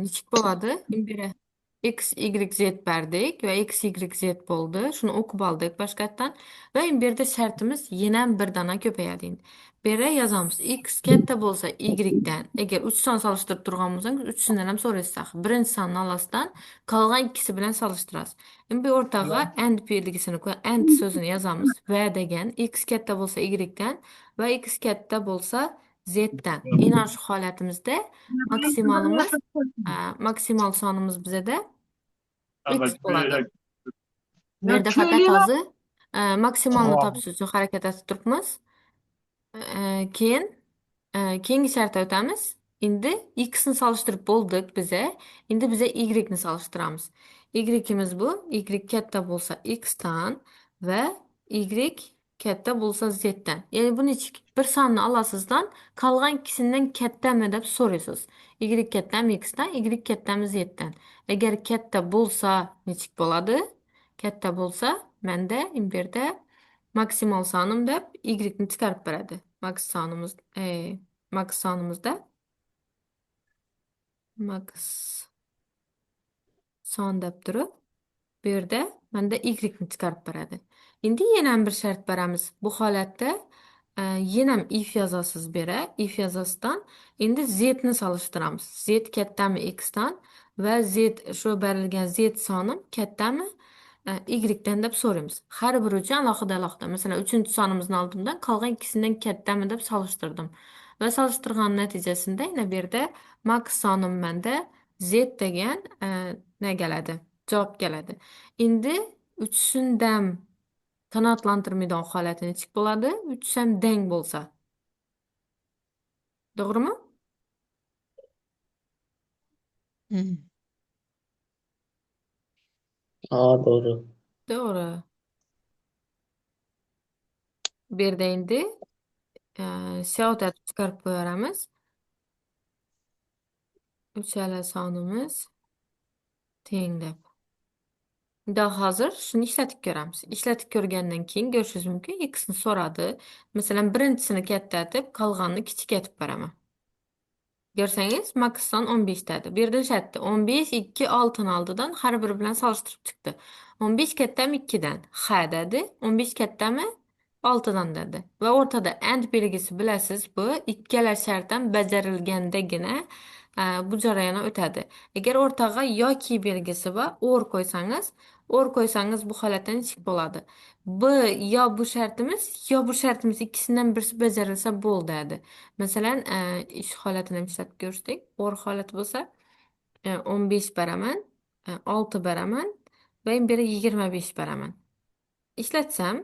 Nechuk bo'ladi? Biri x, y, z berdik va x, y, z bo'ldi. Shuni o'qib oldik boshqatdan. Va endi bu yerda shartimiz yana bir dana ko'payadi endi. Bu yerga yozamiz. X katta bo'lsa y dan. Agar 3 son solishtirib turgan bo'lsangiz, uchisidan ham so'raysiz. Birinchi sonni olasizdan, qolgan ikkisi bilan solishtirasiz. Endi bu o'rtaga and belgisini qo'y, and so'zini yozamiz. Va degan x katta bo'lsa y dan va x katta bo'lsa z dan. Inan shu holatimizda maksimalimiz maksimal sonimiz bizada x bo'ladi. Bu yerda faqat hozir maksimalni topish uchun harakat etib turibmiz. Keyin keyingi shartga o'tamiz. Endi x ni solishtirib bo'ldik biza. Endi biza y ni solishtiramiz. Y'imiz bu y katta bo'lsa x dan va y katta bo'lsa z dan. Ya'ni bu nechuk? Bir sonni olasizdan, qolgan ikkisidan kattami deb so'raysiz. Y kattami x dan, y kattami z dan. Agar katta bo'lsa nechuk bo'ladi? Katta bo'lsa, menda bu yerda maksimal sonim deb y ni chiqarib beradi. Max sonimiz, max sonimizda max son deb turib, bu yerda menda y ni chiqarib beradi. Endi yana ham bir shart beramiz. Bu holatda yana ham if yozasiz bu yerga. If yozasidan endi z ni solishtiramiz. Z kattami x dan va z shu berilgan z sonim kattami y dan deb so'raymiz. Har biri uchun alohida alohida. Masalan, uchinchi sonimizni oldimdan qolgan ikkisidan kattami deb solishtirdim. Va solishtirgan natijasida yana bu yerda max sonim menda z degan ne keladi? Javob keladi. Endi uchisidan qanoatlantirmaydigan holati nechuk bo'ladi? Uchisi ham teng bo'lsa. To'g'rimi? Ha, doğru. To'g'ri. Bu yerda endi cout etib chiqarib qo'yaveramiz. Uchala sonimiz teng deb. Endi hozir shuni ishlatib ko'ramiz. Ishlatib ko'rgandan keyin ko'rishingiz mumkin, x ni so'radi. Masalan, birinchisini katta etib, qolganini kichik etib beraman. Ko'rsangiz, max son 15 dedi. Bu yerda ishlatdi. 15, 2, 6 ni oldidan har biri bilan solishtirib chiqdi. 15 kattami 2 dan? Ha dedi. 15 kattami 6 dan dedi. Va o'rtada and belgisi bilasiz, bu ikkala shart ham bajarilgandagina bu jarayon o'tadi. Agar o'rtaga yoki belgisi va or qo'ysangiz bu holatda nechuk bo'ladi? B yo bu shartimiz, yo bu shartimiz ikkisidan birisi bajarilsa bo'ldi. Masalan, ish holatini ham ishlatib ko'rishdik. Or holati bo'lsa, 15 beraman, 6 beraman va endi bu yerga 25 beraman. Ishlatsam,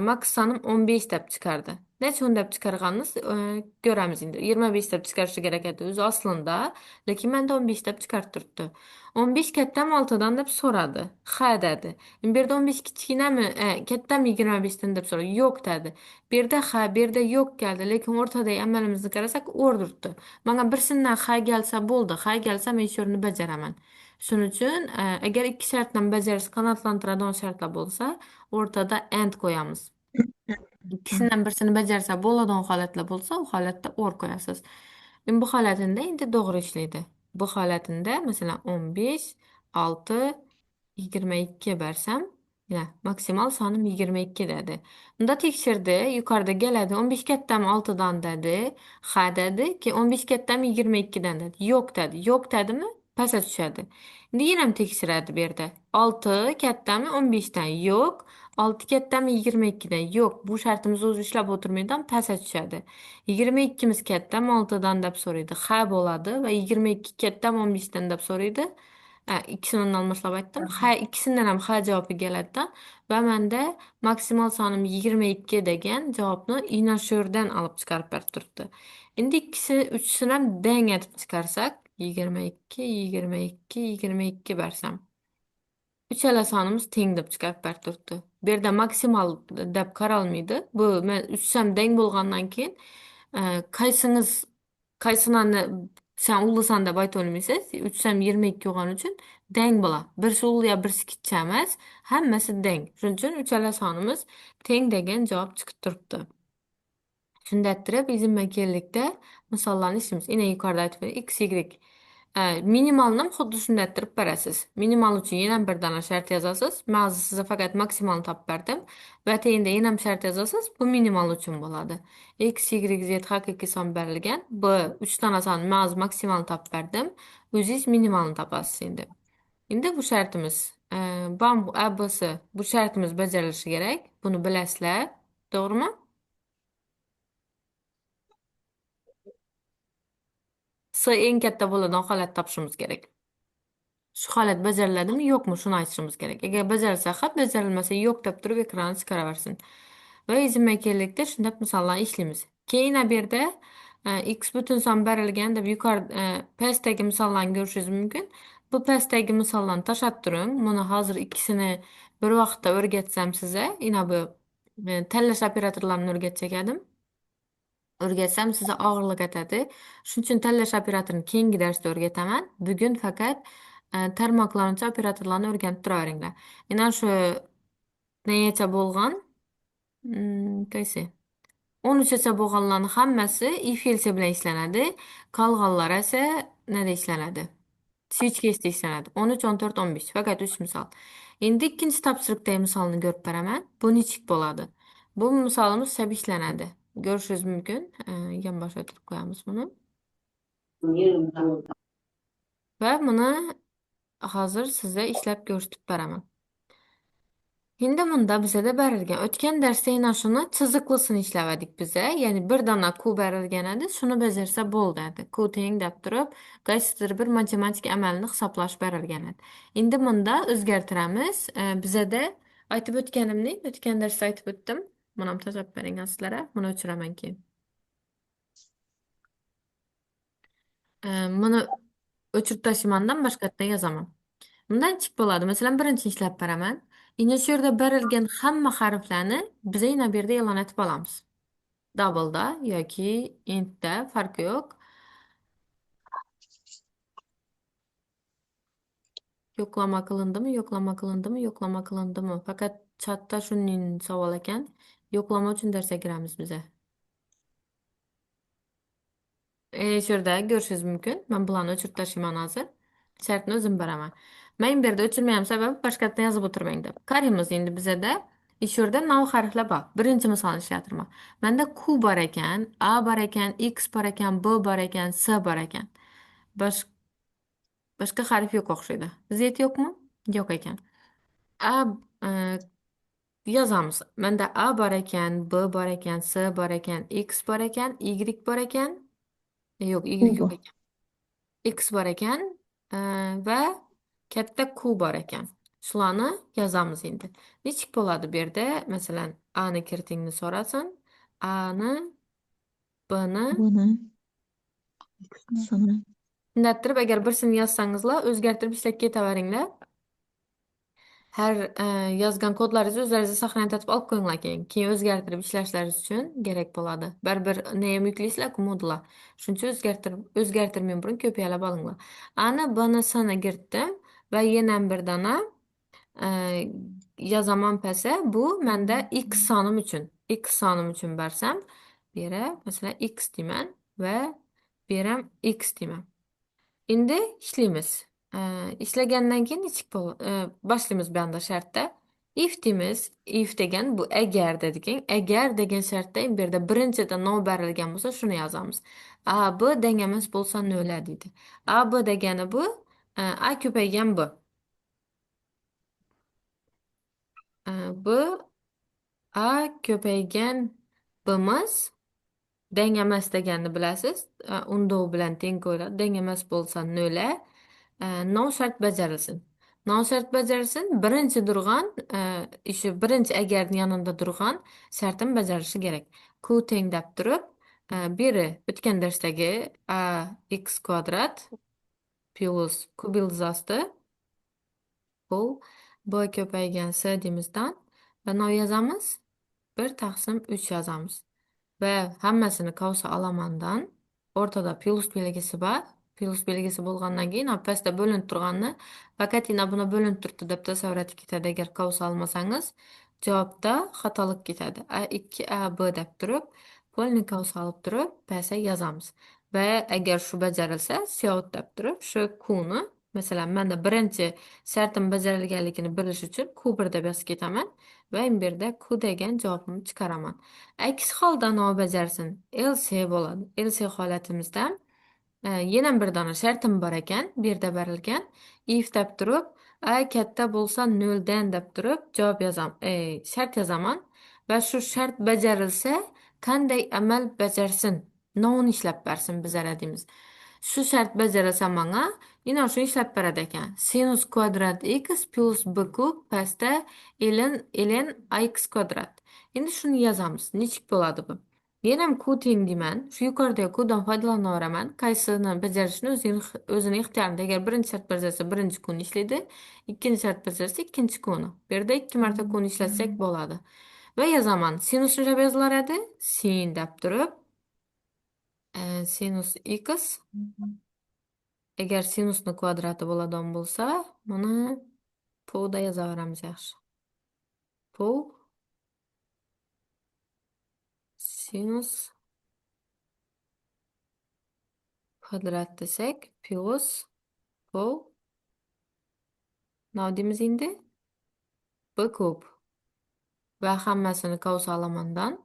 max sonim 15 deb chiqardi. Necha deb chiqarganini ko'ramiz endi. 25 deb chiqarishi kerak edi o'zi aslida, lekin menda 15 deb chiqarib turibdi. 15 kattami 6 dan deb so'radi. Ha dedi. Endi bu yerda 15 kichkinami, kattami 25 dan deb so'radi. Yo'q dedi. Bu yerda ha, bu yerda yo'q keldi, lekin o'rtadagi amalimizni qarasak or turibdi. Menga birsidan ha kelsa bo'ldi. Ha kelsa men shu yerni bajaraman. Shuning uchun agar ikki shartdan bajarish qanoatlantiradigan shartlar bo'lsa, o'rtada and qo'yamiz. Ikkisidan birisini bajarsa bo'ladigan holatlar bo'lsa, u holatda or qo'yasiz. Endi bu holatida endi to'g'ri ishlaydi. Bu holatida masalan 15, 6, 22 bersam, yana maksimal sonim 22 dedi. Unda tekshirdi, yuqorida keladi. 15 kattami 6 dan dedi. Ha dedi. Keyin 15 kattami 22 dan dedi. Yo'q dedi. Yo'q dedimi? Pastga tushadi. Endi yana ham tekshiradi bu yerda. 6 kattami 15 dan? Yo'q. 6 kattami 22 dan? Yo'q. Bu shartimiz o'zi ishlab o'tirmaydi, pastga tushadi. 22miz kattami 6 dan deb so'raydi. Ha bo'ladi va 22 kattami 15 dan deb so'raydi. Ha, ikkisini almashlab aytdim. Ha, ikkisidan ham ha javobi keladi va menda maksimal sonim 22 degan javobni ina shu yerdan olib chiqarib berib turibdi. Endi ikkisi, uchisini ham deng etib chiqarsak, 22, 22, 22 bersam. Uchala sonimiz teng deb chiqarib berib turibdi. Bu yerda maksimal deb qaralmaydi. Bu men uchisi ham deng bo'lgandan keyin qaysingiz qaysinani sen ullisan deb ayta olmaysiz. Uchisi ham 22 bo'lgani uchun deng bo'ladi. Birisi ulli yo birisi kichik emas, hammasi deng. Shuning uchun uchala sonimiz teng degan javob chiqib turibdi. Shunda ayttirib, izimma-kelikda misollarni ishlaymiz. Ina yuqorida aytib x, y Minimalni ham xuddi shunday ettirib berasiz. Minimal uchun yana bir dona shart yozasiz. Men hozir sizga faqat maksimalni topib berdim. Va tengda yana ham shart yozasiz. Bu minimal uchun bo'ladi. X, Y, Z haqiqiy son berilgan. B 3 dona son men hozir maksimalni topib berdim. O'zingiz minimalni topasiz endi. Endi bu shartimiz, BAM A, B, C bu shartimiz bajarilishi kerak. Buni bilasizlar, to'g'rimi? S eng katta bo'ladigan holat topishimiz kerak. Shu holat bajariladimi, yo'qmi, shuni aytishimiz kerak. Agar bajarilsa ha, bajarilmasa yo'q deb turib ekranni chiqaraversin. Va izma-kelikda shunday misollarni ishlaymiz. Keyin bu yerda x butun son berilgan deb yuqori pastdagi misollarni ko'rishingiz mumkin. Bu pastdagi misollarni tashlab turing. Buni hozir ikkisini bir vaqtda o'rgatsam sizga, ina bu tanlash operatorlarini o'rgatsak edim. O'rgatsam sizga og'irlik etadi. Shuning uchun tanlash operatorini keyingi darsda o'rgataman. Bugun faqat tarmoqlanuvchi operatorlarni o'rganib turaveringlar. Ina shu necha bo'lgan? Qaysi? 13gacha bo'lganlarning hammasi if else bilan ishlanadi. Qolganlar esa nada ishlanadi? Switch case'da ishlanadi. 13, 14, 15. Faqat 3 misol. Endi ikkinchi topshiriqdagi misolni ko'rib beraman. Bu nechik bo'ladi? Bu misolimiz shab ishlanadi. Ko'rishingiz mumkin. Yonbosh o'tirib qo'yamiz buni. Va buni hozir sizga ishlab ko'rsatib beraman. Endi bunda bizada berilgan. O'tgan darsda yana shuni chiziqlisini ishladik biza. Ya'ni bir dona Q berilgan edi, shuni bajarsa bo'ldi edi. Q teng deb turib, qaysidir bir matematik amalni hisoblash berilgan edi. Endi bunda o'zgartiramiz. Bizada aytib o'tganimdek, o'tgan darsda aytib o'tdim. Buni ham tashlab bering sizlarga. Buni o'chiraman keyin. Buni o'chirib tashlaymandan boshqatdan yozaman. Bundan nechik bo'ladi? Masalan, birinchi ishlab beraman. Endi shu yerda berilgan hamma harflarni biz yana bu yerda e'lon etib olamiz. Double'da yoki intda farqi yo'q. Yo'qlama qilindimi, yo'qlama qilindimi, yo'qlama qilindimi? Faqat chatda shuning savol ekan. Yo'qlama uchun darsga kiramiz biza. Shu yerda ko'rishingiz mumkin. Men bularni o'chirib tashlayman hozir. Shartni o'zim beraman. Men bu yerda o'chirmayam sababi boshqatdan yozib o'tirmang deb. Qaraymiz endi bizada shu yerda nav harflar bor. Birinchi misolni ishlatyapman. Menda Q bor ekan, A bor ekan, X bor ekan, B bor ekan, S bor ekan. Boshqa harf yo'q o'xshaydi. Z yo'qmi? Yo'q ekan. A yozamiz. Menda A bor ekan, B bor ekan, S bor ekan, X bor ekan, Y bor ekan. Yo'q, Y yo'q ekan. X bor ekan, va katta Q bor ekan. Shularni yozamiz endi. Nechik bo'ladi bu yerda? Masalan, A ni kiritingni so'rasin. A ni, B ni, Buni, Xni. Shunday turib, agar birsini yozsangizlar, o'zgartirib ishlab ketaveringlar. Har yozgan kodlaringizni o'zlaringizga saqlanib etib olib qo'yinglar keyin. Keyin o'zgartirib ishlashlaringiz uchun kerak bo'ladi. Baribir neyam yuklaysizlar-ku modullar. Shuning uchun o'zgartirmay burun kopiyalab olinglar. A ni, B ni, S ni kiritdim va yana bir dona yozaman pasa. Bu menda X sonim uchun. X sonim uchun bersam, bu yera masalan X deyman va bu yer ham X deyman. Endi ishlaymiz. Ishlagandan keyin nechik boshlaymiz bu yoqda shartda. If deymiz. If degan bu agar dedik. Agar degan shartda bu yerda birinchida no berilgan bo'lsa shuni yozamiz. A, B teng emas bo'lsa nol deydi. A, B degani bu, A ko'paygan B. B A ko'paygan B'miz teng emas deganni bilasiz. Undov bilan teng qo'yiladi. Teng emas bo'lsa nol. No shart bajarilsin. No shart bajarilsin. Birinchi turgan, shu birinchi agarning yonida turgan shartim bajarilishi kerak. Q teng deb turib, biri o'tgan darsdagi a x kvadrat plus q ildizasi bu b ko'paygan s deymizdan va nol yozamiz. 1 taqsim 3 yozamiz. Va hammasini kavsa olamandan o'rtada plus belgisi bor. Plus belgisi bo'lgandan keyin pastda bo'linib turganni faqatgina buni bo'linib turibdi deb tasavvur etib ketadi. Agar kavsa olmasangiz javobda xatolik ketadi. A 2 A B deb turib, polni kavsa olib turib pastga yozamiz. Va agar shu bajarilsa, cout deb turib, shu Q'ni, masalan, menda birinchi shartim bajarilganligini bilish uchun Q1 deb yozib ketaman va bu yerda Q degan javobimni chiqaraman. Aks holda nima bajarsin? Else bo'ladi. Else holatimizda yana bir dona shartim bor ekan, bu yerda berilgan. If deb turib, a katta bo'lsa 0dan deb turib javob yozam, shart yozaman va shu shart bajarilsa qanday amal bajarsin? Noun ishlab bersin bizlar deymiz. Shu shart bajarilsa menga yana shu ishlab beradi ekan. Sinus kvadrat x plus b kub pastda ln ln ax kvadrat. Endi shuni yozamiz. Nechik bo'ladi bu? Yana ham q teng deyman. Shu yuqoridagi qdan foydalanaveraman. Qaysini bajarishni o'zini ixtiyorida. Agar birinchi shart bajarsa birinchi qni ishlaydi, ikkinchi shart bajarsa ikkinchi qni. Bu yerda 2 marta qni ishlatsak bo'ladi. Va yozaman. Sinus nima yozilar edi? Sin deb turib, sinus x agar sinusni kvadrati bo'ladigan bo'lsa, buni po'da yozaveramiz yaxshi. Po sinus kvadrat desak, plus po nima deymiz endi? B kub. Va hammasini kavs olamandan.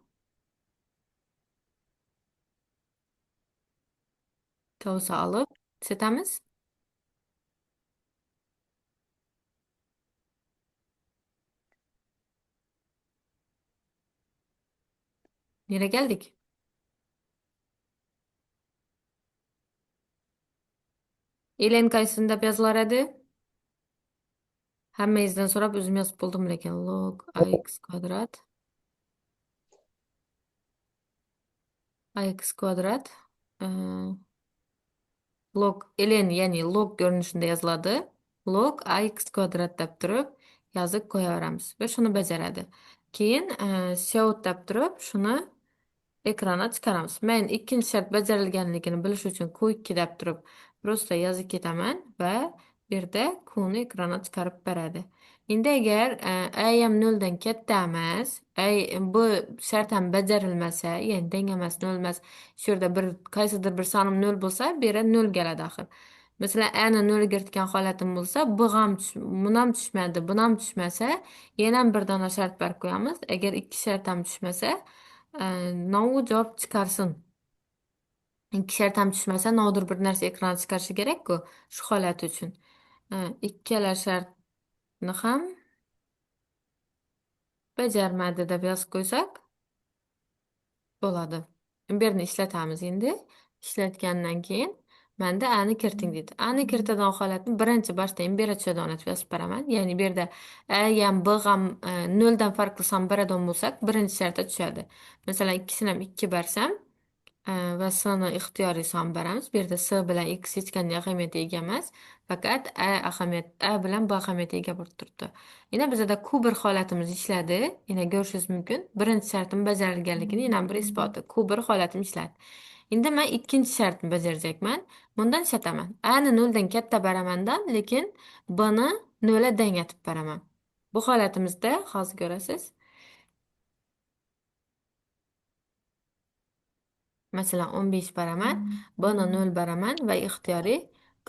Kavsa olib setamiz. Nereye geldik? Ln qaysini deb yozilar edi? Hammangizdan so'rab o'zim yozib bo'ldim lekin log ax kvadrat ax kvadrat log ln ya'ni log ko'rinishida yoziladi. Log ax kvadrat deb turib yozib qo'yaveramiz va shuni bajaradi. Keyin cout deb turib shuni ekrana chiqaramiz. Men ikkinchi shart bajarilganligini bilish uchun Q2 deb turib просто yozib ketaman va bu yerda Qni ekrana chiqarib beradi. Endi agar a ham 0 dan katta emas, a bu shart ham bajarilmasa, ya'ni teng emas, 0 emas, shu yerda bir qaysidir bir sonim 0 bo'lsa, bu yerga 0 keladi axir. Masalan, a ni 0 kiritgan holatim bo'lsa, bu ham buni ham tushmadi, buni ham tushmasa, yana ham bir dona shart berib qo'yamiz. Agar ikki shart ham tushmasa, novi javob chiqarsin. Ikki shart ham tushmasa, nodir bir narsa ekrana chiqarishi kerak-ku shu holat uchun. Ikkala shartni ham bajarmadi deb yozib qo'ysak bo'ladi. Bu yerni ishlatamiz endi. Ishlatgandan keyin menda a ni kiriting deydi. A ni kiritadigan holatni birinchi boshda ham beradigan etib yozib beraman. Ya'ni bu yerda a ham b ham 0 dan farqli son beradigan bo'lsak, birinchi shartda tushadi. Masalan, ikkisini ham 2 bersam va s ni ixtiyoriy son beramiz. Bu yerda s bilan x hech qanday ahamiyatga ega emas. Faqat a ahamiyat, a bilan b ahamiyatga ega bo'lib turibdi. Yana bizada Q1 holatimiz ishladi. Yana ko'rishingiz mumkin. Birinchi shartim bajarilganligini yana bir isboti. Q1 holatim ishladi. Endi men ikkinchi shartni bajarajakman. Bundan ishlataman. A ni 0 dan katta beramandan, lekin b ni 0 ga teng etib beraman. Bu holatimizda hozir ko'rasiz. Masalan, 15 beraman, b ni 0 beraman va ixtiyoriy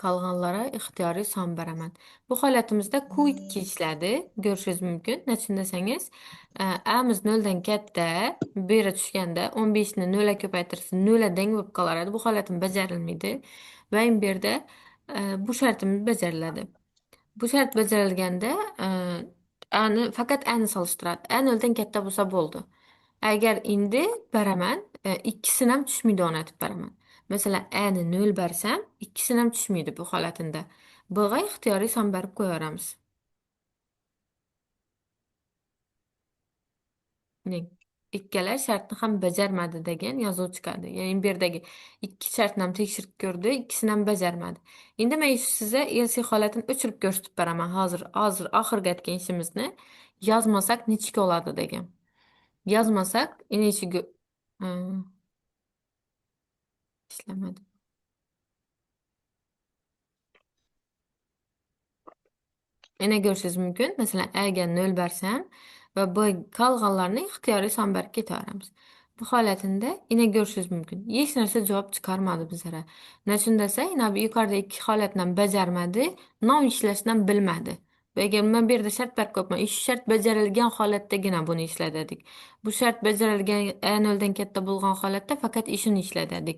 qolganlara ixtiyoriy son beraman. Bu holatimizda Q2 ishladi. Ko'rishingiz mumkin. Nechun desangiz, amiz 0 dan katta, bu yerga tushganda 15 ni 0 ga ko'paytirsa 0 ga teng bo'lib qolar edi. Bu holatim bajarilmaydi. Va bu yerda bu shartimiz bajariladi. Bu shart bajarilganda, ani faqat ani solishtiradi. A 0 dan katta bo'lsa bo'ldi. Agar endi beraman, ikkisini ham tushmaydi o'rnatib beraman. Masalan, a ni 0 bersam, ikkisini ham tushmaydi bu holatida. B ga ixtiyoriy son berib qo'yaveramiz. Ikkala shartni ham bajarmadi degan yozuv chiqadi. Ya'ni bu yerdagi ikki shartni ham tekshirib ko'rdi, ikkisini ham bajarmadi. Endi men sizga else holatini o'chirib ko'rsatib beraman. Hozir oxirgi aytgan ishimizni yozmasak nechik bo'ladi degan. Yozmasak, ishlamadi. Yana ko'rishingiz mumkin. Masalan, A ga 0 bersam va B qolganlarni ixtiyoriy son berib ketaveramiz. Bu holatında yine ko'rishingiz mumkin. Hech narsa javob chiqarmadi bizlara. Nechun desa, yine bu yuqorida ikki holatni ham bajarmadi, nom ishlashni ham bilmadi. Va agar men bu yerda shart berib qo'yibman, shu shart bajarilgan holatdagina buni ishladik. Bu shart bajarilgan a noldan katta bo'lgan holatda faqat ishini ishladik.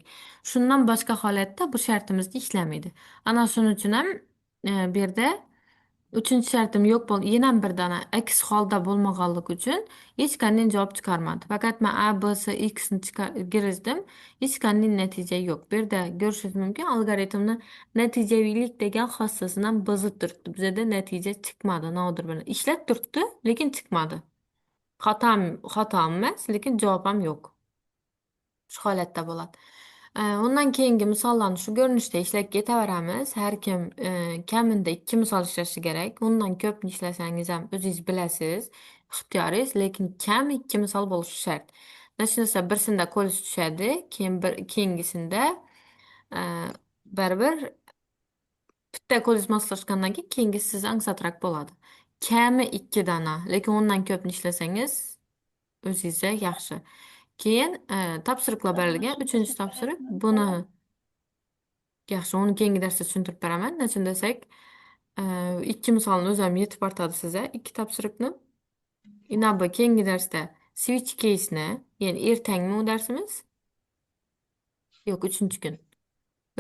Shundan boshqa holatda bu shartimizni ishlamaydi. Ana shuning uchun ham bu yerda uchinchi shartim yo'q bo'l, yana bir dona aks holda bo'lmaganligi uchun hech qanday javob chiqarmadi. Faqat men A, B, C, X ni kirgizdim. Hech qanday natija yo'q. Bu yerda ko'rishingiz mumkin, algoritmni natijaviylik degan xossasini ham buzib turibdi. Bizada natija chiqmadi, nodir bilan. Ishlab turibdi, lekin chiqmadi. Xatom, xato emas, lekin javob ham yo'q. Shu holatda bo'ladi. Undan keyingi misollarni shu ko'rinishda ishlab ketaveramiz. Har kim kamida 2 misol ishlashi kerak. Undan ko'p ishlasangiz ham o'zingiz bilasiz, ixtiyoringiz, lekin kam 2 misol bo'lishi shart. Nachunasa birsinda qo'lingiz tushadi, keyin bir keyingisida e, baribir bitta qo'lingiz moslashgandan keyin keyingisi sizga ansatrak bo'ladi. Kami 2 dona, lekin undan ko'pni ishlasangiz o'zingizga yaxshi. Keyin topshiriqlar berilgan. Shuni Uchinchi tashlab topshiriq. berasizmi Buni misollar? yaxshi, uni keyingi darsda tushuntirib beraman. Nechun desak, ikki misolni o'zi ham yetib ortadi sizga, ikki topshiriqni. Inaba keyingi darsda switch case'ni, ya'ni ertangmi u darsimiz? Yo'q, uchinchi kun.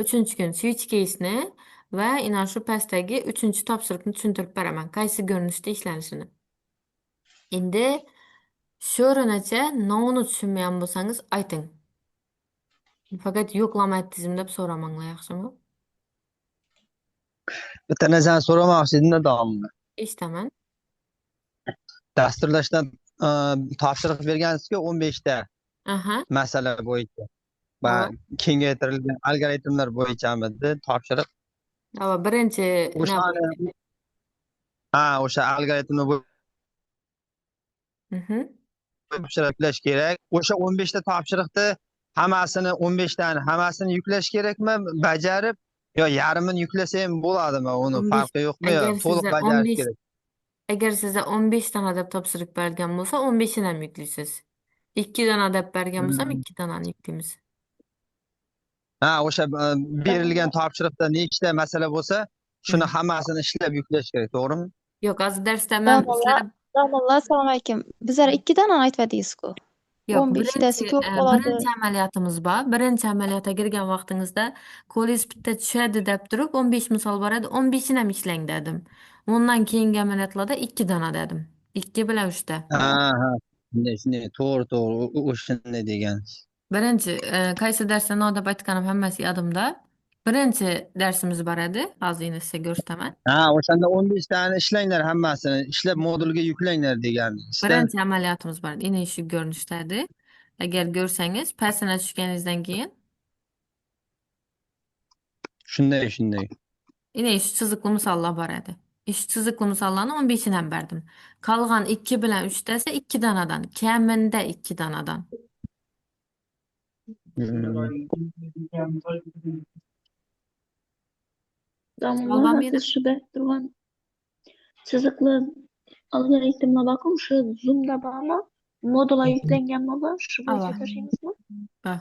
Uchinchi kun switch case'ni va ina shu pastdagi uchinchi topshiriqni tushuntirib beraman. Qaysi ko'rinishda ishlanishini. Endi shu o'rinacha novni tushunmagan bo'lsangiz ayting. Faqat yo'qlamayapsizmi deb so'ramanglar, yaxshimi? Bitta narsani so'ramoqchi edim davomli. Eshitaman. Dasturlashdan topshiriq bergansizku 15 ta masala bo'yicha. Va kengaytirilgan algoritmlar bo'yichamidi topshiriq? Ava, birinchi O'shani ha, o'sha algoritmni topshiriq yuklash kerak. O'sha 15 ta topshiriqni hammasini 15 tani hammasini yuklash kerakmi? Bajarib yo yarmini yuklasa ham bo'ladimi? Uni farqi yo'qmi yo to'liq bajarish kerak? Agar sizda 15 dona deb topshiriq bergan bo'lsa, 15ini ham yuklaysiz. 2 dona deb bergan bo'lsam, 2 donani yuklaymiz. Ha, o'sha berilgan topshiriqda nechta masala bo'lsa, shuni hammasini ishlab yuklash kerak, to'g'rimi? Yo'q, hozir darsda men sizlarga Domla, assalomu alaykum. Bizlar 2 dona aytmadingiz-ku. Yo'q, 15tasi ko'p bo'ladi. birinchi amaliyotimiz bor. Birinchi amaliyotga kirgan vaqtingizda qo'lingiz bitta tushadi deb turib 15 misol boradi, 15ini ham ishlang dedim. Undan keyingi amaliyotlarda 2 dona dedim. 2 bilan 3 ta. Ha, ha. Shunday, shunday, to'g'ri, to'g'ri. O'shanday degansiz. Birinchi, qaysi darsda nima deb aytganim hammasi yodimda. Birinchi darsimiz bor edi. Hozir endi sizga ko'rsataman. Ha, o'shanda 15 tani ishlanglar hammasini, ishlab modulga yuklanglar degansiz. Birinchi amaliyotimiz bor edi. Endi shu ko'rinishda edi. Agar ko'rsangiz, pastini tushganingizdan keyin Shunday, shunday. Yine shu chiziqli misollar bor edi. Shu chiziqli misollarni 15ini ham berdim. Qolgan 2 bilan 3 esa 2 donadan, kamida 2 donadan. Domla, siz shu berib turgan chiziqli algoritmlar borku, shu Zoomda bormi? Modulga yuklanganmi bu? Shu bo'yicha tashlaymizmi? Ha.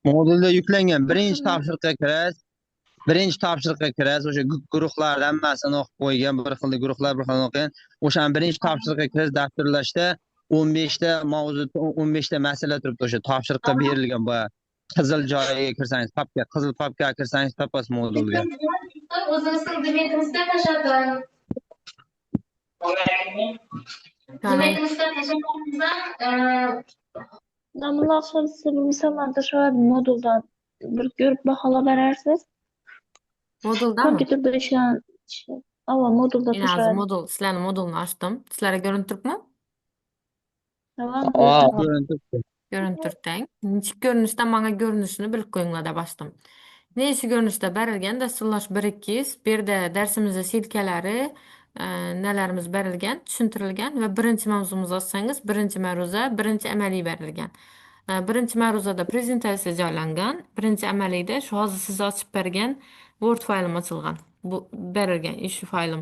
Modulda yuklangan. Birinchi topshiriqqa kirasiz. Birinchi topshiriqqa kirasiz, o'sha guruhlarni hammasini o'qib qo'ygan, bir xil guruhlar bir xil o'qigan. O'shani birinchi topshiriqqa kirasiz, dasturlashda 15 ta mavzu, 15 ta masala turibdi, o'sha topshiriqqa berilgan boya. Qizil joyiga kirsangiz, papka, qizil papkaga kirsangiz topasiz modulga. O'zimizning tashladim. Tashlaganimizdan Domla, oqshom sizga bir misollarni tashlab moduldan bir ko'rib baholab berarsiz. Moduldami? Kompyuterda ishlagan, ava, modulda Endi hozir tashlab. modul, sizlarni modulni ochdim. Sizlarga ko'rinib turibmi? Tamam, Ko'rinib turibdi. Ko'rinib turibdi. Nechik ko'rinishda menga ko'rinishini bilib qo'yinglar deb ochdim. Nechi ko'rinishda berilgan dasturlash 1 2 bu yerda darsimizda ссылка lari, nelarimiz berilgan, tushuntirilgan va birinchi mavzumizni ochsangiz, birinchi ma'ruza, birinchi amaliy berilgan. Birinchi ma'ruzada prezentatsiya joylangan, birinchi amaliyda shu hozir siz ochib bergan Word faylim ochilgan. Bu berilgan shu faylim.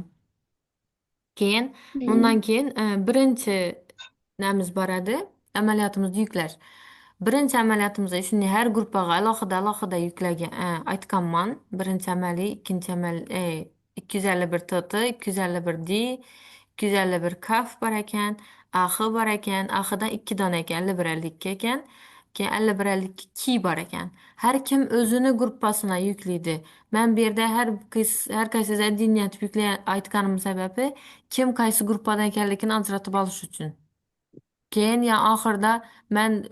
Keyin undan keyin birinchi namiz boradi, amaliyotimizni yuklash. Birinchi amaliyotimizda shunday har gruppaga alohida alohida yuklagan aytganman. Birinchi amaliy, ikkinchi amal 251 TT, 251 D, 251 KF bor ekan, AX bor ekan, AXdan 2 dona ekan, 51 52 ekan. Keyin 51 52 K bor ekan. Har kim o'zini gruppasına yuklaydi. Men bu yerda har qaysi diniyatib yuklayan aytganim sababi kim qaysi gruppadan ekanligini ajratib olish uchun. Keyin ya oxirida men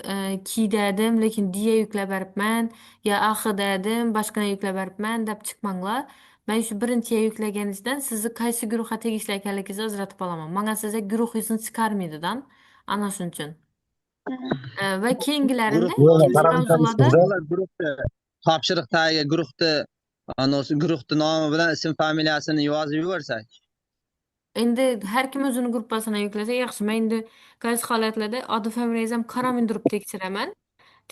K dedim, lekin D'ga yuklab beribman, ya AX dedim, boshqani yuklab beribman deb chiqmanglar. Men shu birinchiga yuklaganingizdan sizni qaysi guruhga tegishli ekanligingizni ajratib olaman. Manga size guruh izini chiqarmaydidan. Ana shuning uchun. Va keyingilarini ikkinchi mavzularda Guruhni topshiriq tagiga guruhni anosi guruhni nomi bilan ism familiyasini yozib yuborsak. Endi har kim o'zini gruppasına yuklasa yaxshi. Men endi qaysi holatlarda odi familiyangizni ham qaramay turib tekshiraman.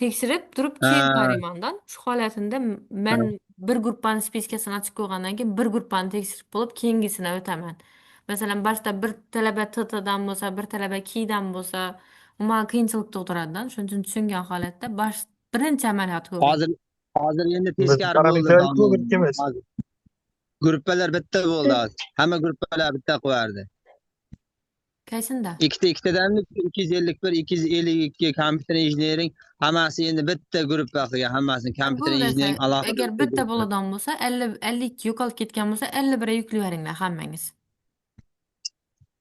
Tekshirib turib keyin qaraymandan. Shu holatida men bir gruppani списка sini ochib qo'ygandan keyin bir gruppani tekshirib bo'lib keyingisine o'taman. Masalan, boshda bir talaba TTdan bo'lsa, bir talaba Kdan bo'lsa, u menga qiyinchilik tug'diradidan. Shuning uchun tushungan holatda bosh birinchi amaliyot ko'ring. Hozir endi Biz teskari bo'ldi. parametrlar ikimiz. Hozir gruppalar bitta bo'ldi hozir. Hamma gruppalar bitta qilardi. Qaysinda? Ikkita ikkitadan 251, 252 computer engineering hammasi endi bitta gruppa qilgan, hammasini computer Bo'ldi engineering esa, alohida agar bitta bitta gruppa. bo'ladigan bo'lsa, 50 52 yo'qolib ketgan bo'lsa, 51 ga yuklayveringlar hammangiz.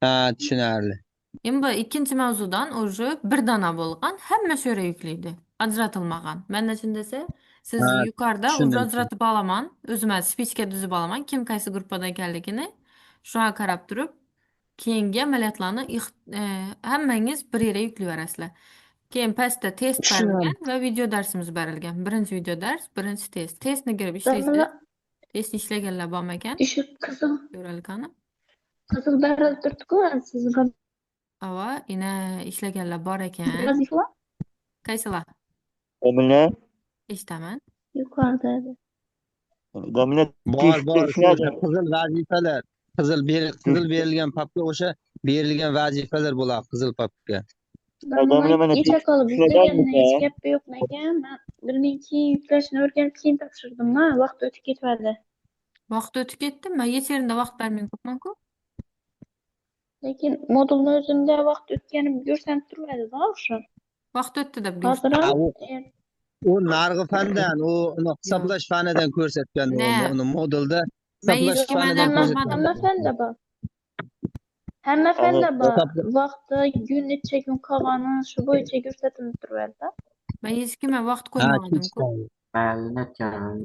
Ha, tushunarli. Endi ikkinchi mavzudan уже bir dona bo'lgan, hamma shu yerga yuklaydi. Ajratilmagan. Menda shun desa, siz Ha, yuqorida уже tushundim. ajratib olaman. O'zim спичка tuzib olaman, kim qaysi gruppada ekanligini. Shunga qarab turib, keyingi amaliyotlarni hammangiz bir yerga yuklayverasizlar. Keyin pastda test Tushunarli. berilgan va video darsimiz berilgan. Birinchi video dars, birinchi test. Testni kirib ishlaysiz. Domla Testni ishlaganlar bormi ekan? Shu qizil Ko'raylik qani. qizil berilib turibdi-ku, siz Ava, ina ishlaganlar bor ekan. vazifalar Qaysilar? Domla, Eshitaman. yuqorida edi. domla Bor, bor, test shu o'sha qizil vazifalar, qizil berilgan papka o'sha berilgan vazifalar bo'ladi, qizil papka. Domla mana Kecha qolib test yuklaganimda hech gap yo'q ekan. Men bilmay keyin yuklashni o'rganib keyin topshirdim-da, vaqt o'tib ketmadi. Vaqt o'tib ketdi. Men hech yerida vaqt bermay qo'yibman-ku. Lekin modulni o'zimda vaqt o'tgani ko'rsanib turmadi-da o'sha. Vaqt o'tdi deb Hozir ko'rsatdi. Ha, ham u narg'i fandan, u uni hisoblash fanidan ko'rsatgan, Ne? uni modulda Men hisoblash hech kim fanidan hamma ko'rsatgan. Hamma fanda bor. Hamma fanda bor. Vaqti, kun necha kun qolgani shu bo'yicha ko'rsatilib turadi. Men hech kimga vaqt Ha, qo'ymagandim-ku. kechikkan.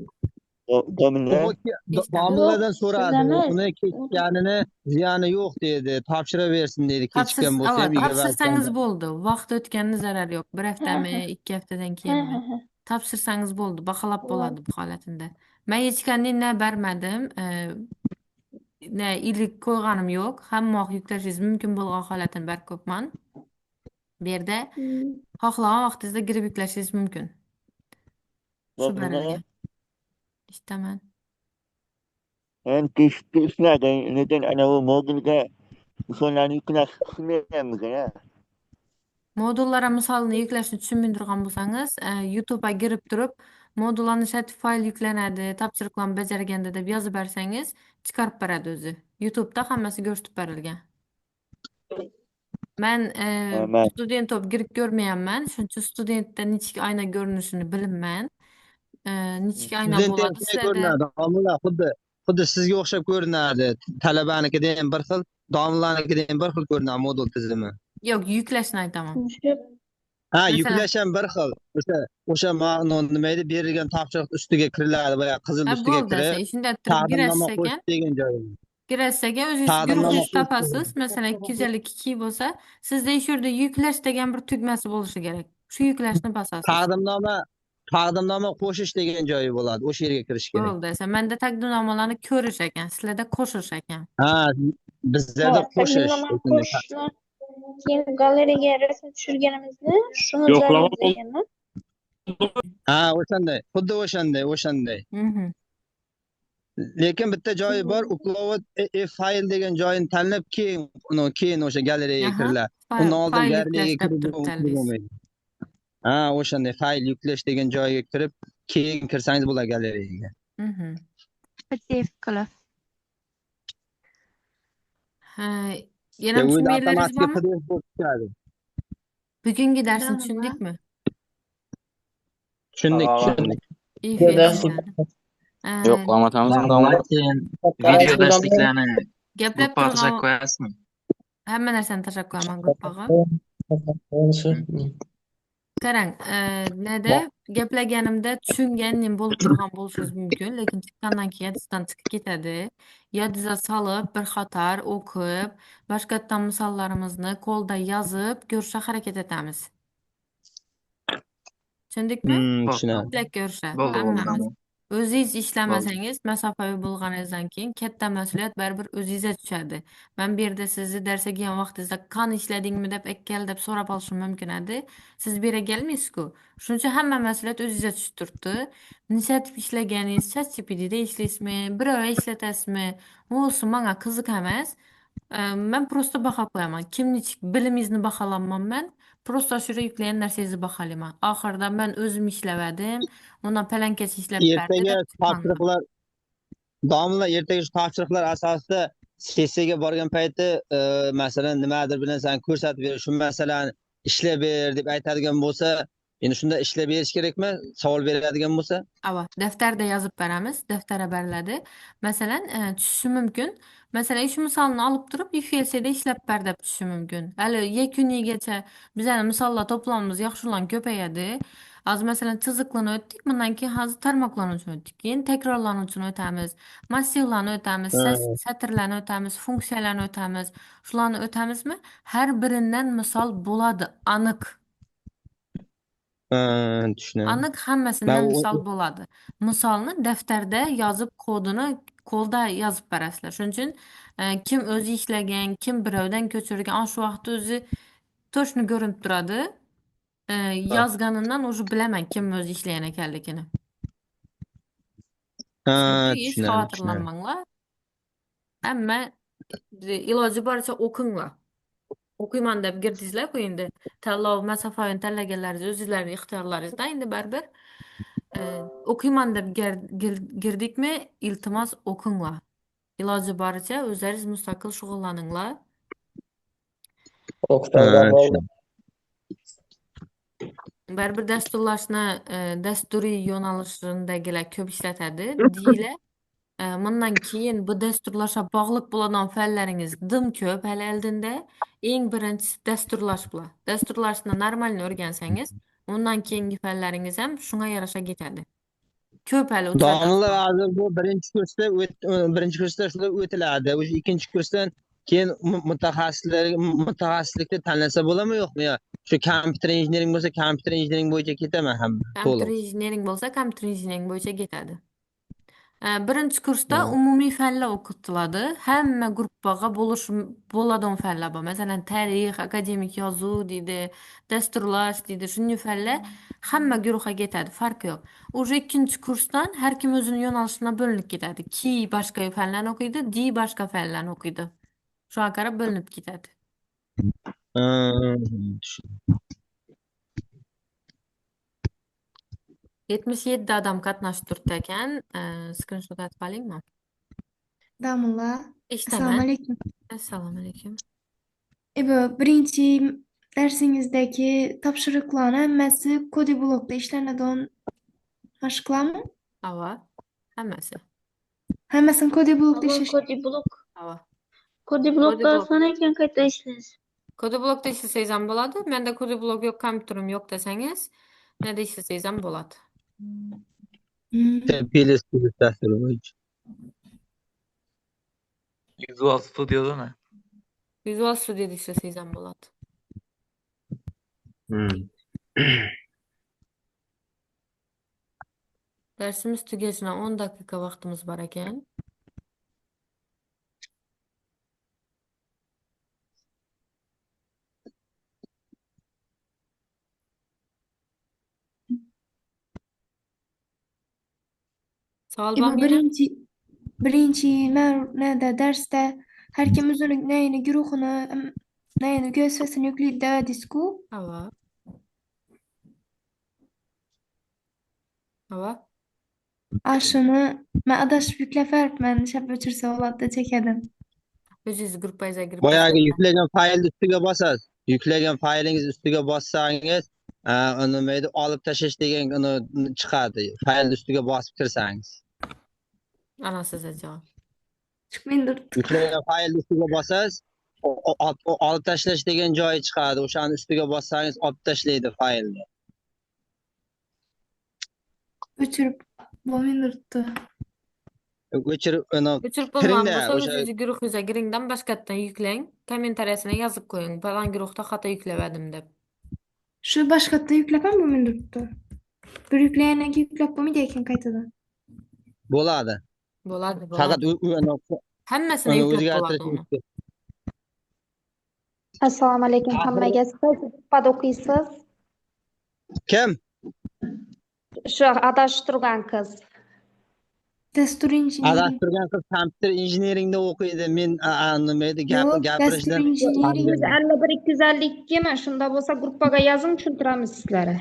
Domla U domladan so'radi, Sizlarni uni kechikkanini ziyoni yo'q dedi, topshiraversin dedi, kechikkan bo'lsa ham yigirma Topshirsangiz bo'ldi. Vaqt o'tganini zarari yo'q. Bir haftami, 2 haftadan keyinmi? Topshirsangiz bo'ldi, baholab bo'ladi bu holatida. Men hech qanday na bermadim, na ilik qo'yganim yo'q. Hamma yuklashingiz mumkin bo'lgan holatini berib qo'yibman. Bu yerda xohlagan vaqtingizda kirib yuklashingiz mumkin. Shu berilgan. Eshitaman. Hem testni ishladim, lekin anavi modulga misollarni yuklash tushunmayapmiz ha. Modullara misolini yuklashni tushunmay turgan bo'lsangiz, YouTube'a kirib turib, modullarni ishlatib fayl yuklanadi, topshiriqlarni bajarganda deb yozib bersangiz, chiqarib beradi o'zi. YouTube'da hammasi ko'rsatib berilgan. Men Man student bo'lib kirib ko'rmayapman. Shuning uchun studentda nechik ayna ko'rinishini bilmayman. Nechik ayna Student ham bo'ladi shunday sizlarda? ko'rinadi, domla, xuddi sizga o'xshab ko'rinadi. Talabanikida ham bir xil, domlanikida ham bir xil ko'rinadi modul tizimi. Yo'q, yuklashni aytaman. Shu Ha, Masalan, yuklash ham bir xil. O'sha nima edi, berilgan topshiriq ustiga kiriladi, boya qizil Ha, ustiga bo'ldi, kirib, shunday turib taqdimnoma girasiz qo'shish ekan. degan joyi. Girasiz ekan, o'zingiz Taqdimnoma guruhingizni qo'shish topasiz. Masalan, 252 bo'lsa, sizda shu yerda yuklash degan bir tugmasi bo'lishi kerak. Shu yuklashni bosasiz. Taqdimnoma qo'shish degan joyi bo'ladi. O'sha yerga kirish kerak. Bo'ldi esa. Menda taqdimnomalarni ko'rish ekan, sizlarda qo'shish ekan. Ha, bizlarda qo'shish. Taqdimnomani qo'shishni keyin galereyaga rasm tushirganimizni shuni Yo'qlama joylaymiz ekanmi? Ha, o'shanday. Xuddi o'shanday, o'shanday. Lekin bitta joyi bor, upload fayl degan joyini tanlab, keyin uni keyin o'sha galereyaga kiriladi. Undan oldin Fayl galereyaga yuklash deb kirib turib tanlaysiz. bo'lmaydi. Ha, o'shanday fayl yuklash degan joyga kirib, keyin kirsangiz bo'ladi galereyaga. PDF qilib. Ha, yana O'zi tushunmaylaringiz avtomatik bormi? PDF bo'lib tushadi. Bugungi darsni Damla. tushundikmi? Tushundik, tushundik. Yo'q, qomatamiz. Video darsliklarni Gaplab gruppaga tashlab turgan qo'yasizmi? Hamma narsani tashlab qo'yaman gruppaga. Qarang, nada gaplaganimda tushunganim bo'lib turgan bo'lishingiz mumkin, lekin chiqqandan keyin yodingizdan chiqib ketadi. Yodingizga solib, bir qator o'qib, boshqatdan misollarimizni qo'lda yozib, ko'rishga harakat etamiz. Tushundikmi? Tushunarli. Ko'plab ko'rishga Bo'ldi, bo'ldi. hammamiz. O'zingiz ishlamasangiz, masofaviy bo'lganingizdan keyin katta mas'uliyat baribir o'zingizga tushadi. Men bu yerda sizni darsga kelgan vaqtingizda qani ishladingmi deb akkel deb so'rab olishim mumkin edi. Siz bu yerga kelmaysiz-ku. Shuning uchun hamma mas'uliyat o'zingizga tushib turibdi. Nishatib ishlaganingiz, ChatGPTda ishlaysizmi, birov ishlatasizmi, u menga qiziq emas. Men prosta baho qo'yaman. Kim nechuk bilimingizni baholanmayman. Prosta shu yerga yuklagan narsangizni baholayman. Oxirida men o'zim ishlavadim. Undan palankasi ishlab berdi Ertaga deb chiqmanlar. topshiriqlar, domla, ertaga shu topshiriqlar asosida sessiyaga borgan payti, masalan, nimadir bilan san ko'rsatib ber, shu masalani ishlab ber deb aytadigan bo'lsa, endi shunda ishlab berish kerakmi? Savol beradigan bo'lsa? Ava, daftarda yozib beramiz, daftarga beriladi. Masalan, tushishi mumkin. Masalan, shu misolni olib turib, IFLSda ishlab ber deb tushishi mumkin. Hali yakunigacha bizani misollar to'plamimiz yaxshilan ko'payadi. Hozir masalan chiziqlarni o'tdik, bundan keyin hozir tarmoqlarni o'tdik. Keyin takrorlanuvchini o'tamiz, massivlarni o'tamiz, satrlarni o'tamiz, funksiyalarni o'tamiz. Shularni o'tamizmi? Har biridan misol bo'ladi, aniq. Tushunarli. Aniq hammasidan Ben misol bo'ladi. Misolni daftarda yozib, kodini qo'lda yozib berasizlar. Shuning uchun kim o'zi ishlagan, kim birovdan ko'chirgan, ana shu vaqtda o'zi to'shni ko'rinib turadi. Yozganidan уже bilaman kim o'zi ishlagan ekanligini. Shuning uchun hech Tushunarli, tushunarli. xavotirlanmanglar. Hamma iloji boricha o'qinglar. O'qiyman deb kirdingizlar-ku endi. Tanlov masofani tanlaganlaringiz o'zingizlarning ixtiyorlaringizda endi baribir. O'qiyman deb girdikmi, iltimos o'qinglar. Iloji boricha o'zlaringiz mustaqil shug'ullaninglar. Tushunarli. Baribir dasturlashni dasturiy yo'nalishindagilar ko'p ishlatadi. Deylar. Bundan keyin bu dasturlashga bog'liq bo'ladigan fanlaringiz dim ko'p hali oldinda. Eng birinchisi dasturlash bular. Dasturlashni normalni o'rgansangiz, undan keyingi fanlaringiz ham shunga yarasha ketadi. Ko'p hali Domla uchratasiz. hozir bu birinchi kursda birinchi kursda shular o'tiladi. O'sha ikkinchi kursdan keyin mutaxassislikni tanlasa bo'ladimi yo'qmi yo? Shu kompyuter injiniring bo'lsa, kompyuter injiniring bo'yicha ketaman hamma to'liq. Kompyuter injiniring bo'lsa, kompyuter injiniring bo'yicha ketadi. Birinchi kursda umumiy fanlar o'qitiladi. Hamma gruppaga bo'ladigan fanlar bor. Masalan, tarix, akademik yozuv deydi, dasturlash deydi. Shunday fanlar hamma guruhga ketadi, farqi yo'q. Уже ikkinchi kursdan har kim o'zini yo'nalishidan bo'linib ketadi. Ki boshqa fanlarni o'qiydi, di boshqa fanlarni o'qiydi. Shunga qarab bo'linib ketadi. 77 odam qatnashib turibdi ekan. Skrinshot atib olingmi? Damla. Eshitaman. Assalomu alaykum. Assalomu alaykum. Bu birinchi darsingizdagi topshiriqlarni hammasi kodi blokda ishlanadigan mashqlarmi? Ava, hammasi. Hammasini kodi blokda Ava, ishlash. Kodi blok. Ava. Kodi blokda Kodi blok. oson ekan qayta ishlash. Kodi blokda ishlasangiz ham bo'ladi. Menda kodi blok yo'q, kompyuterim yo'q desangiz, nada ishlasangiz ham bo'ladi. PLS dasturi bo'yicha. Visual Studio'da ne? Visual Studio'da ishlasangiz ham bo'ladi. Darsimiz tugashina 10 daqiqa vaqtimiz bor ekan. Savol Bu bormi yana? birinchi nada darsda har kim o'zini nayini guruhini, nayini go'stasini yuklaydi dedingiz-ku. Ava. Ava. A shuni men adashib yuklab beribman. Shab o'chirsa bo'ladi chekadim. O'zingiz gruppangizga kirib Boyagi boshlayman. Yuklagan faylni ustiga bosasiz. Yuklagan faylingiz ustiga bossangiz, nima edi, olib tashlash degan uni chiqadi. Faylni ustiga bosib kirsangiz. Ana sizga javob. Chiqmay turibdi. Yuklagan faylni ustiga bosasiz, olib tashlash degan joyi chiqadi. O'shani ustiga bossangiz olib tashlaydi faylni. O'chirib bo'lmay turibdi. O'chirib uni O'chirib bo'lmagan kiringda bo'lsa, o'sha o'zingiz guruhingizga giringdan boshqatdan yuklang. Kommentariyasini yozib qo'ying. Falon guruhda xato yuklavadim deb. Shu boshqatdan yuklab ham bo'lmay turibdi. Bir yuklagandan keyin yuklab bo'lmaydi ekan qaytadan. Bo'ladi. Bo'ladi, Faqat bo'ladi. Hammasini uni yuklab bo'ladi o'zgartirish uni. Assalomu alaykum hammaga. Siz gruppada o'qiysiz? Kim? Shu adashib turgan qiz. Dastur injenering. Adashtirgan qiz kompyuter injeneringda o'qiydi. Men nima edi, gap Yo'q, dastur gapirishdan injenering. 151 252mi? Shunda bo'lsa gruppaga yozing, tushuntiramiz sizlarga.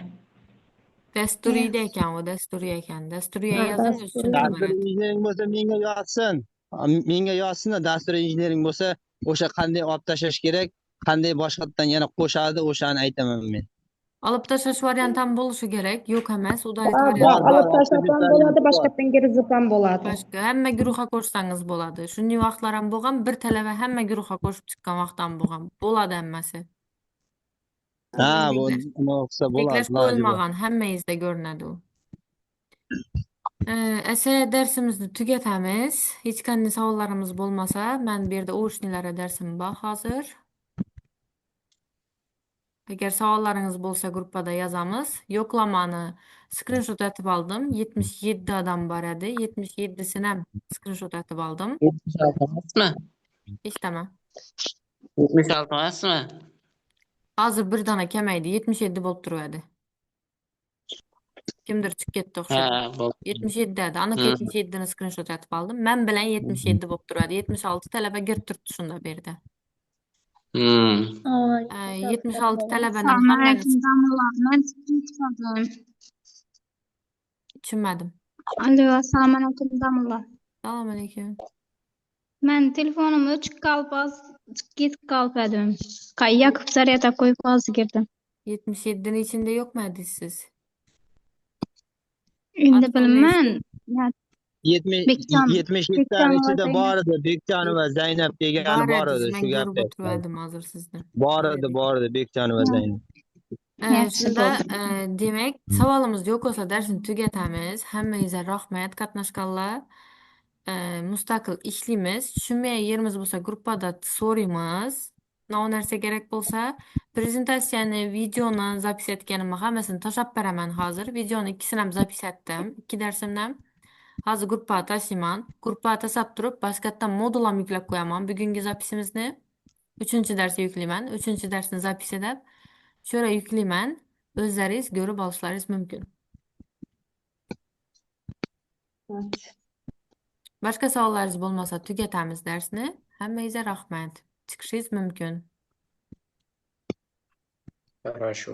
Dasturiyda ekan u, dasturiy ekan. Dasturiya Ha, yozing, o'zi dasturiy. tushuntirib Dastur beradi. injenering bo'lsa menga yozsin. Menga yozsin, dastur injenering bo'lsa, o'sha qanday olib tashlash kerak, qanday boshqatdan yana qo'shadi, o'shani aytaman men. Olib tashlash varianti ham bo'lishi kerak. Yo'q emas, удалить Bor, varianti. Bor, olib bor, tashlab ham avtomatlar bo'ladi, bor. boshqatdan kirgizib ham bo'ladi. Boshqa hamma guruhga qo'shsangiz bo'ladi. Shunday vaqtlar ham bo'lgan, bir talaba hamma guruhga qo'shib chiqqan vaqt ham bo'lgan. Bo'ladi hammasi. Ha, bu Cheklash nima qilsa bo'ladi, cheklash iloji bor. qo'yilmagan, hammangizda ko'rinadi u. Esa darsimizni tugatamiz. Hech qanday savollarimiz bo'lmasa, men bu yerda очный lara darsim bor hozir. Agar savollaringiz bo'lsa, gruppada yozamiz. Yo'qlamani skrinshot etib oldim. 77 odam bor edi. 77sini ham skrinshot etib oldim. 76 emasmi? Eshitaman. 76 emasmi? Hozir bir dona kamaydi. 77 bo'lib turadi. Kimdir chiqib ketdi o'xshaydi. Ha, bo'ldi. 77 edi. Aniq 77 ni skrinshot etib oldim. Men bilan 77 bo'lib turadi. 76 talaba kirib turibdi shunda bu yerda. 76 talabaning Assalomu hammani alaykum domlalar. Men chiqdim. Tushunmadim. Alo, assalomu alaykum domlalar. Assalomu alaykum. Men telefonim o'chib qolib, hozir chiqib ketib qolib edim. Yoqib zaryadga qo'yib hozir kirdim. 77 ni ichida yo'qmidingiz siz? Endi Otlanmaysiz. bilmayman. Bekjon, 77 Bekjonova ichida Zaynab. Bor edi, Bekjonova Zaynab degani Bor bor edingiz, edi, men shu ko'rib gapni o'tirgandim hozir sizni. Bor Bor edi, edi. Bor edi Bekjonova Zaynab. Yaxshi Shunda bo'ldi. Demak, savolimiz yo'q bo'lsa darsni tugatamiz. Hammangizga rahmat qatnashganlar. Mustaqil ishlaymiz. Tushunmagan yerimiz bo'lsa gruppada so'raymiz. Nima narsa kerak bo'lsa, prezentatsiyani, videoni запись etganimni hammasini tashlab beraman hozir. Videoni ikkisini ham запись etdim, ikki darsimni ham. Hozir gruppaga tashlayman. Gruppaga tashlab turib, boshqatdan modul ham yuklab qo'yaman bugungi запись imizni. Uchinchi darsga yuklayman. Uchinchi darsni запись edib, shu yerga yuklayman. O'zlaringiz ko'rib olishlaringiz mumkin. Boshqa savollaringiz bo'lmasa tugatamiz darsni. Hammangizga rahmat. Chiqishingiz mumkin. Хорошо.